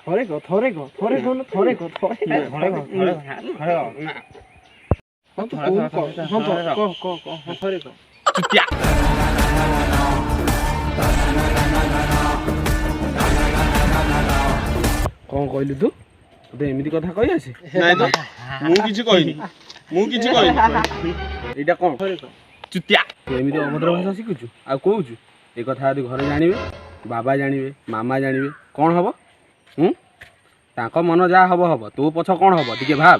ଥରେ କହ, ଥରେ କହ, ଥରେ କହୁନୁ, ଥରେ କହ, ଥରେ। ହଁ, ତୁ କହୁନୁ, କହ। ହଁ, କହ, କହ, କହ। ହଁ, ଥରେ କହ। ଚୁତିଆ। କଣ କହିଲୁ ତୁ? ତୋତେ ଏମିତି କଥା କହି ଆସେ? ନାଇଁ ତ, ମୁଁ କିଛି କହିନି, ମୁଁ କିଛି କହିନି। ଏଇଟା କଣ? ଚୁତିଆ। ତୁ ଏମିତି ଅଭଦ୍ର ଭାଷା ଶିଖୁଛୁ ଆଉ କହୁଛୁ? ଏ କଥା ଯଦି ଘରେ ଜାଣିବେ, ବାବା ଜାଣିବେ, ମାମା ଜାଣିବେ, କ'ଣ ହବ? ହୁଁ, ତାଙ୍କ ମନ ଯାହା ହବ ହବ, ତୋ ପଛ କ'ଣ ହବ ଟିକେ ଭାବ।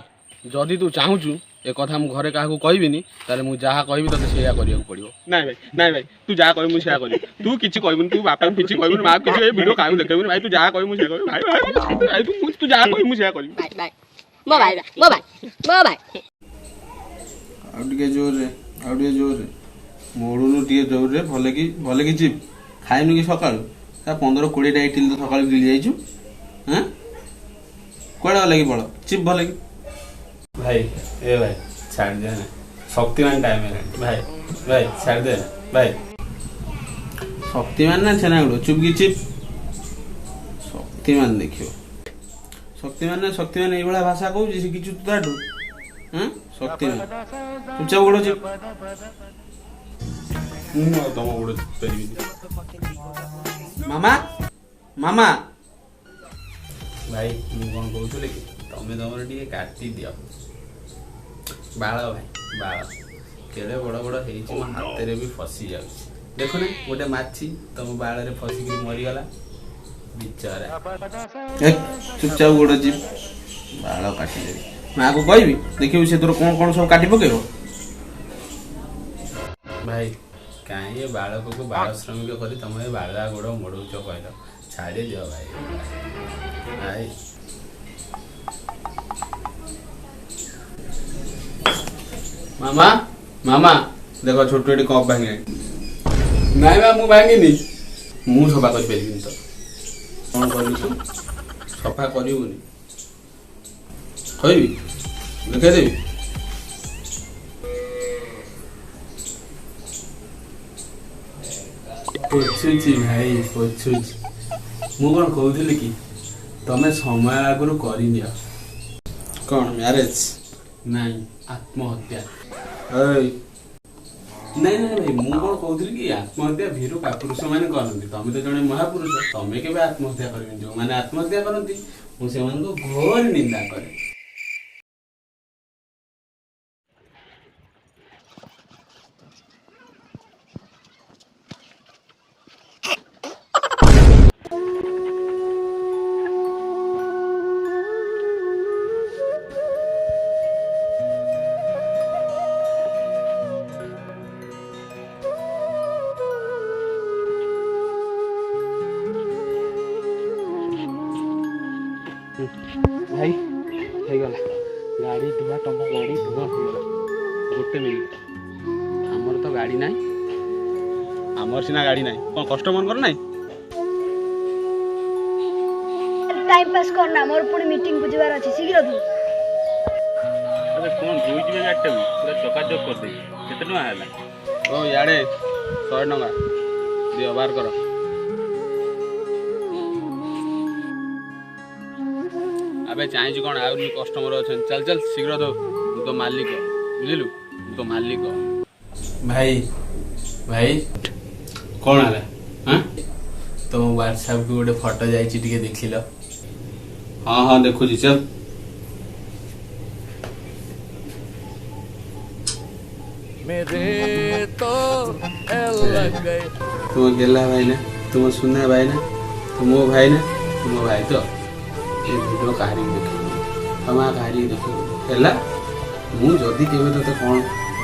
ଯଦି ତୁ ଚାହୁଁଛୁ ଏ କଥା ମୁଁ ଘରେ କାହାକୁ କହିବିନି, ତାହେଲେ ମୁଁ ଯାହା କହିବି ତୋତେ ସେଇଆ କରିବାକୁ ପଡ଼ିବ। ନାଇଁ ଭାଇ, ନାଇଁ ଭାଇ, ତୁ ଯାହା କହିବୁ ମୁଁ ସେୟା କରିବି। ତୁ କିଛି କହିବୁନି, ତୁ ବାପାକୁ କିଛି କହିବୁନି, ମାକୁ କିଛି କହିବୁ, ଭିଡ଼ିଓ କାହାକୁ ଦେଖେଇବୁନି। ଭାଇ, ତୁ ଯାହା କହିବୁ ମୁଁ ସେୟା କରିବି। ଭାଇ, ଭାଇ, ଭାଇ, ତୁ ଯାହା କହିବୁ ମୁଁ ସେୟା କରିବି। ଭାଇ, ଭାଇ, ମୋ ଭାଇ, ମୋ ଭାଇ, ମୋ ଭାଇ। ଆଉ ଟିକେ ଜୋରରେ, ଆଉ ଟିକେ ଜୋରରେ ମୋଡ଼ୁନୁ, ଟିକେ ଜୋରରେ। ଭଲ କି, ଭଲ କି ଚିପ୍। ଖାଇନୁ କି ସକାଳୁ? ତା 15 20ଟା ଇଟିଲି ତ ସକାଳୁ ଗିଳି ଯାଇଛୁ। ହାଁ, କୁଆଡ଼େ ଗଲା କି ବଳ? ଚିପ୍ ଭଲ କି। ଭାଇ, ଏ ଭାଇ, ଛାଡ଼ିଦେ ନା, ଶକ୍ତିମାନ ଟାଇମ୍ ହେଲାଣି। ଭାଇ, ଭାଇ, ଛାଡ଼ିଦେ ନା ଭାଇ। ଶକ୍ତିମାନ ନା ଛେନାଗୁଡ଼? ଚୁପ୍ କି ଚିପ୍। ଶକ୍ତିମାନ ଦେଖିବ, ଶକ୍ତିମାନ ନା ଶକ୍ତିମାନ। ଏଇଭଳିଆ ଭାଷା କହୁଛି, ଶିଖିଛୁ ତୁ ତାଠୁ? ହଁ, ଶକ୍ତିମାନ। ଚୁପଚାପ ଗୋଡ଼ ଚିପ୍। ମୁଁ ଆଉ ତମ ଗୋଡ଼ ପାରିବିନି। ମାମା, ମାମା। ଭାଇ, ମୁଁ କ'ଣ କହୁଥିଲି କି, ତମେ ତମର ଟିକେ କାଟି ଦିଅ ବାଳ। ଭାଇ, ବାଳ କେଡ଼େ ବଡ଼ ବଡ଼ ହେଇଛି, ମୋ ହାତରେ ବି ଫସି ଯାଉଛି। ଦେଖୁନ, ଗୋଟେ ମାଛି ତମ ବାଳରେ ଫସିକିରି ମରିଗଲା ବିଚରା। ଏ, ଚୁପଚାପ ଗୋଡ଼ ଚିପ୍, ବାଳ କାଟିଦେବି। ମାକୁ କହିବି, ଦେଖିବୁ ସେ ତୋର କ'ଣ କ'ଣ ସବୁ କାଟି ପକେଇବ। ଭାଇ, କାହିଁ ଏ ବାଳକକୁ ବାଳ ଶ୍ରମିକ କରି ତମେ ଏ ବାଳୁଆ ଗୋଡ଼ ମୋଡ଼ଉଛ କହିଲ? ଛାଡ଼ି ଦିଅ ଭାଇ, ଭାଇ। ମାମା, ମାମା, ଦେଖ, ଛୋଟ ଏଠି କପ୍ ଭାଙ୍ଗିଲାଣି। ନାଇଁ ବା, ମୁଁ ଭାଙ୍ଗିନି। ମୁଁ ସଫା କରିପାରିବିନି ତ। କ'ଣ କହିଲୁ ତୁ? ସଫା କରିବୁନି? କହିବି, ଦେଖେଇଦେବି। ପୋଛୁଛି ଭାଇ, ପୋଛୁଛି। ମୁଁ କ'ଣ କହୁଥିଲି କି, ତମେ ସମୟ ଆଗରୁ କରିନିଅ। କ'ଣ, ମ୍ୟାରେଜ? ନାଇଁ, ଆତ୍ମହତ୍ୟା। ଏଇ। ନାଇଁ ନାଇଁ ଭାଇ, ମୁଁ କ'ଣ କହୁଥିଲି କି, ଆତ୍ମହତ୍ୟା ଭୀରୁ କାପୁରୁଷ ମାନେ କରନ୍ତି। ତମେ ତ ଜଣେ ମହାପୁରୁଷ, ତମେ କେବେ ଆତ୍ମହତ୍ୟା କରିବେନି। ଯୋଉମାନେ ଆତ୍ମହତ୍ୟା କରନ୍ତି, ମୁଁ ସେମାନଙ୍କୁ ଘୋର ନିନ୍ଦା କରେ। ଭାଇ, ହେଇଗଲା ଗାଡ଼ି ଧୁଆ, ତମ ଗାଡ଼ି ଧୁଆ ହେଇଗଲା। ଗୋଟେ ମିନିଟ୍, ଆମର ତ ଗାଡ଼ି ନାହିଁ। ଆମର ସିନା ଗାଡ଼ି ନାହିଁ, କ'ଣ କଷ୍ଟମରଙ୍କର ନାହିଁ? ଟାଇମ୍ ପାସ୍ କରନା, ମୋର ପୁଣି ମିଟିଂକୁ ଯିବାର ଅଛି, ଶୀଘ୍ର ଧୁ। ଆରେ, କ'ଣ ଧୋଇଯିବେ ଗାଡ଼ିଟାକୁ? ପୁରା ଚକାଚକ କରିଦେଇଛି। କେତେ ଟଙ୍କା ହେଲା? ଓ, ଇଆଡ଼େ 100 ଟଙ୍କା ଦିଅ, ବାହାର କର। ଆବେ, ଚାହିଁଛୁ କ'ଣ? ଆହୁରି କଷ୍ଟମର ଅଛନ୍ତି, ଚାଲ ଚାଲ, ଶୀଘ୍ର ଦଉ। ମୁଁ ତ ମାଲିକ, ବୁଝିଲୁ? ମୁଁ ତ ମାଲିକ। ଭାଇ, ଭାଇ। କ'ଣ ହେଲା? ଆଁ? ତମ ହ୍ୱାଟ୍ସଆପକୁ ଗୋଟେ ଫଟୋ ଯାଇଛି, ଟିକେ ଦେଖିଲ। ହଁ ହଁ, ଦେଖୁଛି, ଚାଲ। मेरे तो लग गए। ତୁମ ଗେଲା ଭାଇ ନା, ତୁମ ସୁନା ଭାଇ ନା, ତୁମ ଭାଇ ନା, ତୁମ ଭାଇ ତ। ଏ ଭିଡ଼ିଓ କାହାରିକି ଦେଖିବୁନି, ତମା କାହାରିକି ଦେଖିବୁନି, ହେଲା? ମୁଁ ଯଦି କେବେ ତୋତେ କ'ଣ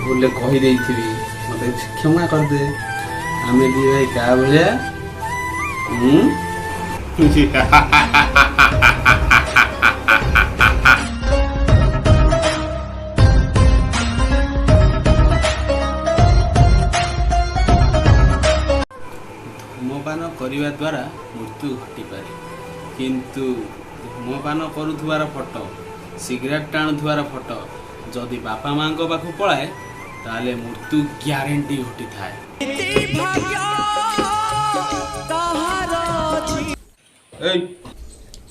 ଭୁଲରେ କହିଦେଇଥିବି, ମୋତେ କ୍ଷମା କରିଦେ। ଆମେ ଦି ଭାଇ କାହା ଭଳିଆ? ହୁଁ। ଧୂମପାନ କରିବା ଦ୍ୱାରା ମୃତ୍ୟୁ ଘଟିପାରେ, କିନ୍ତୁ ଧୂମପାନ କରୁଥିବାର ଫଟୋ, ସିଗାରେଟ୍ ଟାଣୁଥିବାର ଫଟୋ ଯଦି ବାପା ମାଆଙ୍କ ପାଖକୁ ପଳାଏ, ତାହେଲେ ମୃତ୍ୟୁ ଗ୍ୟାରେଣ୍ଟି ଘଟିଥାଏ। ଏଇ।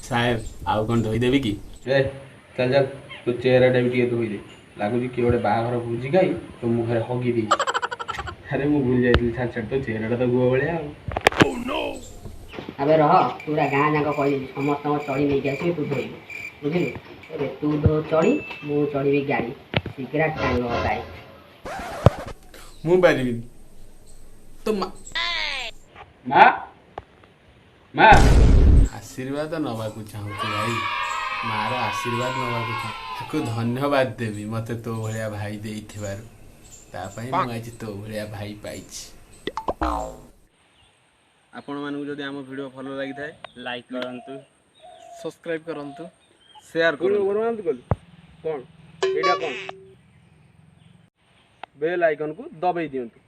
ସାହେବ, ଆଉ କ'ଣ ଧୋଇଦେବି କି? ଏ ଚାଲ ଚାଲ, ତୋ ଚେହେରାଟା ବି ଟିକେ ଧୋଇଦେ। ଲାଗୁଛି କିଏ ଗୋଟେ ବାହାଘର ଭୋଜି ଖାଇ ତୋ ମୁହଁରେ ହଗି ଦେଇଛି। ଆରେ ମୁଁ ଭୁଲି ଯାଇଥିଲି, ଛାଡ଼ ଛାଡ଼, ତୋ ଚେହେରାଟା ତ ଗୁଅ ଭଳିଆ ଆଉ। ଆବେ ରହ, ପୁରା ଗାଁ ଯାକ କହିଦେବି, ସମସ୍ତଙ୍କ ଚଳି ନେଇକି ଆସିବି, ତୁ ଧୋଇବୁ, ବୁଝିଲୁ? ଏବେ ତୁ ଧୋ ଚଳି, ମୁଁ ଚଢ଼ିବି ଗାଡ଼ି, ସିଗାରେଟ୍ ଟାଣିବ ଗାଈ। ମୁଁ ପାରିବିନି ତ ମା। ମା, ମା। ଆଶୀର୍ବାଦ ନେବାକୁ ଚାହୁଁଛି ଭାଇ, ମାର ଆଶୀର୍ବାଦ ନେବାକୁ ଚାହୁଁ। ତାକୁ ଧନ୍ୟବାଦ ଦେବି ମୋତେ ତୋ ଭଳିଆ ଭାଇ ଦେଇଥିବାରୁ। ତା ପାଇଁ ମୁଁ ଆଜି ତୋ ଭଳିଆ ଭାଇ ପାଇଛି। ଆପଣମାନଙ୍କୁ ଯଦି ଆମ ଭିଡ଼ିଓ ଭଲ ଲାଗିଥାଏ, ଲାଇକ୍ କରନ୍ତୁ, ସବସ୍କ୍ରାଇବ୍ କରନ୍ତୁ, ସେୟାର କରନ୍ତୁ। କଲୁ କ'ଣ? ଏଇଟା କ'ଣ? ବେଲ୍ ଆଇକନ୍କୁ ଦବେଇ ଦିଅନ୍ତୁ।